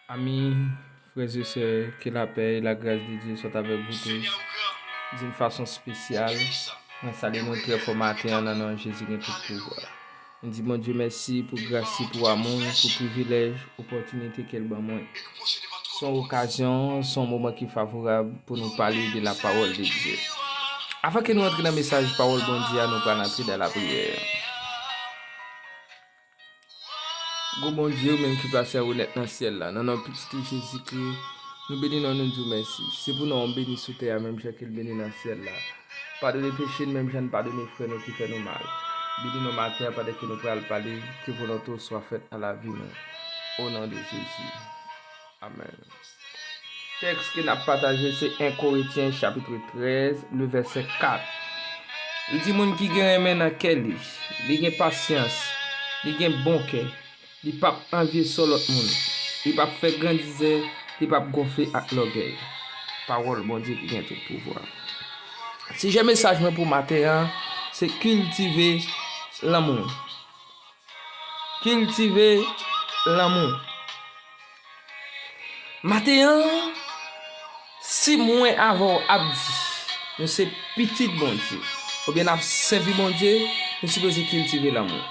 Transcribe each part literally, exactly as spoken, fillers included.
Amis, frères et sœurs, que la paix et la grâce de Dieu soient avec vous tous. D'une façon spéciale, mwen salye nou trè fò maten an nan non Jezi gen tout pouvwa. Mwen di Bondye mèsi pou gras li, pou amou l, pou privilèj, opòtinite ke l ban mwen. Se yon okazyon, se yon moman ki favorab pou nou pale de la parole de Dieu. Avan ke nou antre nan mesaj pawòl Bondye a, nou pral antre dans la prière. Gwo Bondye, ou menm ki plase an onèt nan syèl la, nan non pitit ou Jezikri, nou beni non, nou di w mèsi. Se pou non w beni sou tè a, menm jan ke l beni nan syèl la. Padone peche n, menm jan n padone frè nou ki fè nou mal. Beni nou maten an pandan ke nou pral pale, ke volonte w swa fèt nan lavi nou. O non de Jezi. Amèn. Tèks ke n ap pataje se en Korentyen chapit trèz, le vèsè kat. Li di moun ki gen renmen nan kè li, li gen pasyans, li gen bon kè, li p ap anvye sò lòt moun, li p ap fè grandizè, li p ap gonfle ak lògèy. Pawòl Bondye ki gen tout pouvwa. Sijè mesaj mwen pou maten an, se kiltive lanmou. Kiltive lanmou. Maten an, si mwen avè w ap di nou se pitit Bondye, oubyen n ap sèvi Bondye, nou sipoze kiltive lanmou.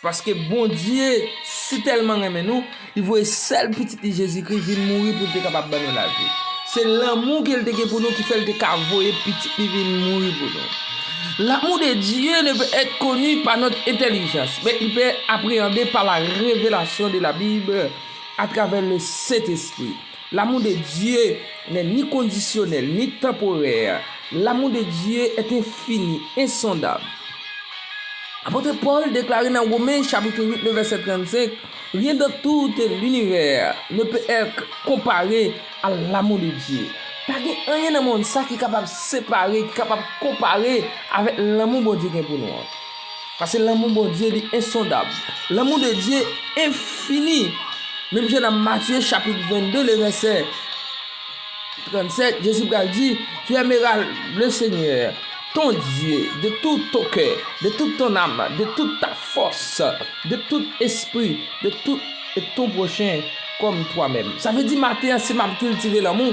Paske Bondye si tèlman renmen nou, li voye sèl pitit li Jezikri vin mouri pou l te kapab ban nou lavi. Se lanmou ke l te gen pou nou ki fè l te ka voye pitit li vin mouri pou nou. L'amour de Dieu ne peut être connu par notre intelligence, mais il peut être appréhendé par la révélation de la Bible à travers le Saint-Esprit. L'amour de Dieu n'est ni conditionnel, ni temporaire. L'amour de Dieu est infini, insondable. Apot Pòl deklare nan Women chapit uit, le vèsè trannsenk, rien dans tout l'univers ne peut être comparé à l'amour de Dieu. Pa gen anyen nan mond sa ki kapab separe, ki kapab konpare avèk lanmou Bondye gen pou nou an. Paske lanmou Bondye li ensondab. L'amour de Dieu infini. Menm jan nan Matye chapit vennde, le vèsè trannsenk, Jezi pral di, tu aimeras le Seigneur, ton Dieu, de tout ton cœur, de toute ton âme, de toute ta force, de tout esprit, de tout et ton prochain comme toi-même. Sa vle di maten an, si m ap kiltive lanmou,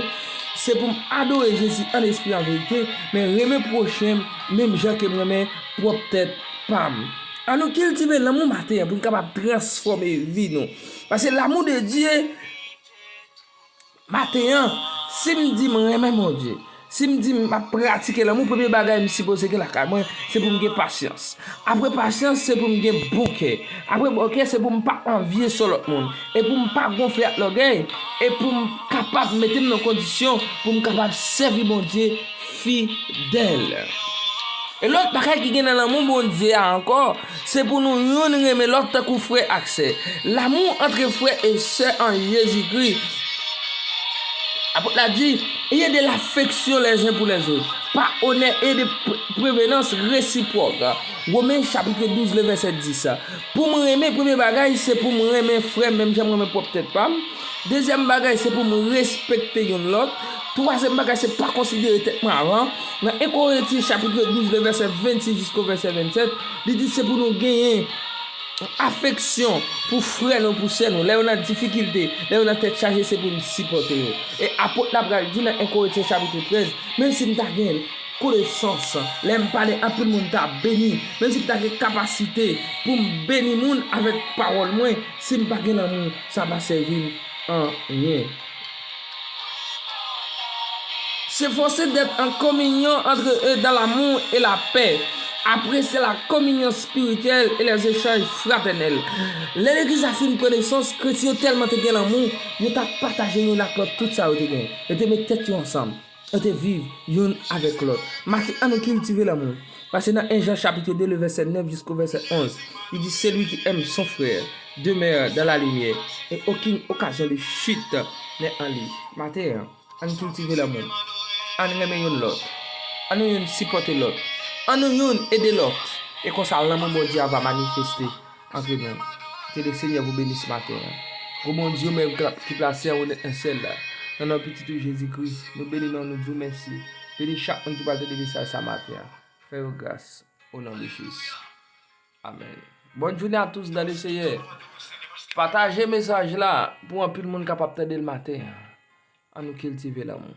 se pou m adore Jezi an espri, an verite, men renmen pwochen m menm jan ke m renmen pwòp tèt pa m. Ann nou kiltive lanmou maten an pou n kapab transfòme vi nou. Paske l'amour de Dieu, maten an, si m di m renmen Bondye, si m di m ap pratike lanmou, premye bagay m sipoze gen lakay mwen, se pou m gen pasyans. Apre pasyans, se pou m gen bon kè. Apre bon kè, se pou m pa anvye sò lòt moun. E pou m pa gonfle ak lògèy. E pou m kapab mete m nan kondisyon pou m kapab sèvi Bondye fidèl. E lòt bagay ki gen nan lanmou Bondye a ankò, se pou nou youn renmen lòt tankou frè ak sè. L'amour entre frères et sœurs en Jésus-Christ. Apot la di, ayez de l'affection les uns pour les autres, par honneur et de pr-, prévenance réciproque. Women chapit douz, le vèsè dis. Pou m renmen, premye bagay, se pou m renmen frè m, menm jan m renmen pwòp tèt pa m. Dezyèm bagay, se pou m respekte youn lòt. Twazyèm bagay, se pa konsidere tèt mwen avan. Nan en Korentyen chapit douz, le vèsè vennsis jisko vèsè vennsèt, li di se pou nou genyen afeksyon pou frè nou, pou sè nou. Lè yo nan difikilte, lè yo nan tèt chaje, se pou n sipòte yo. E apot la pral di nan en Korentyen chapit trèz, menm si m ta gen konesans, lè m pale anpil moun ta beni, menm si m ta gen kapasite pou m beni moun avèk pawòl mwen, si m pa gen lanmou, sa pa sèvi m anyen. S'efforcer d'être en communion entre eux dans l'amour et la paix. Après, c'est la communion spirituelle et les échanges fraternels. Lè legliz la fin pran nesans, kretyen yo tèlman te gen lanmou, yo t ap pataje youn ak lòt tout sa yo te gen. Yo te met tèt yo ansanm. Yo te viv youn avèk lòt. Maten, ann nou kiltive lanmou. Paske nan en Jan chapit de, le vèsè nèf jisko vèsè onz, li di, celui qui aime son frère demeure dans la lumière, et aucune occasion de chute n'est en lui. Maten an, ann kiltive lanmou. Ann renmen youn lòt. Ann nou youn sipòte lòt. Ann nou youn ede lòt. E konsa, lanmou Bondye a va manifeste antre nou. Que le Seigneur vous bénisse maten an. Gwo Bondye, ou menm ki plase an onèt nan syèl la, nan non pitit ou Jezikri, nou beni non, nou di w mèsi. Beni chak moun ki pral tande mesaj sa maten an. Fè yo gras, o non de Jezi. Amèn. Bonne journée à tous dans le Seigneur. Pataje mesaj la pou anpil moun kapab tande l maten an. An nou kiltive lanmou.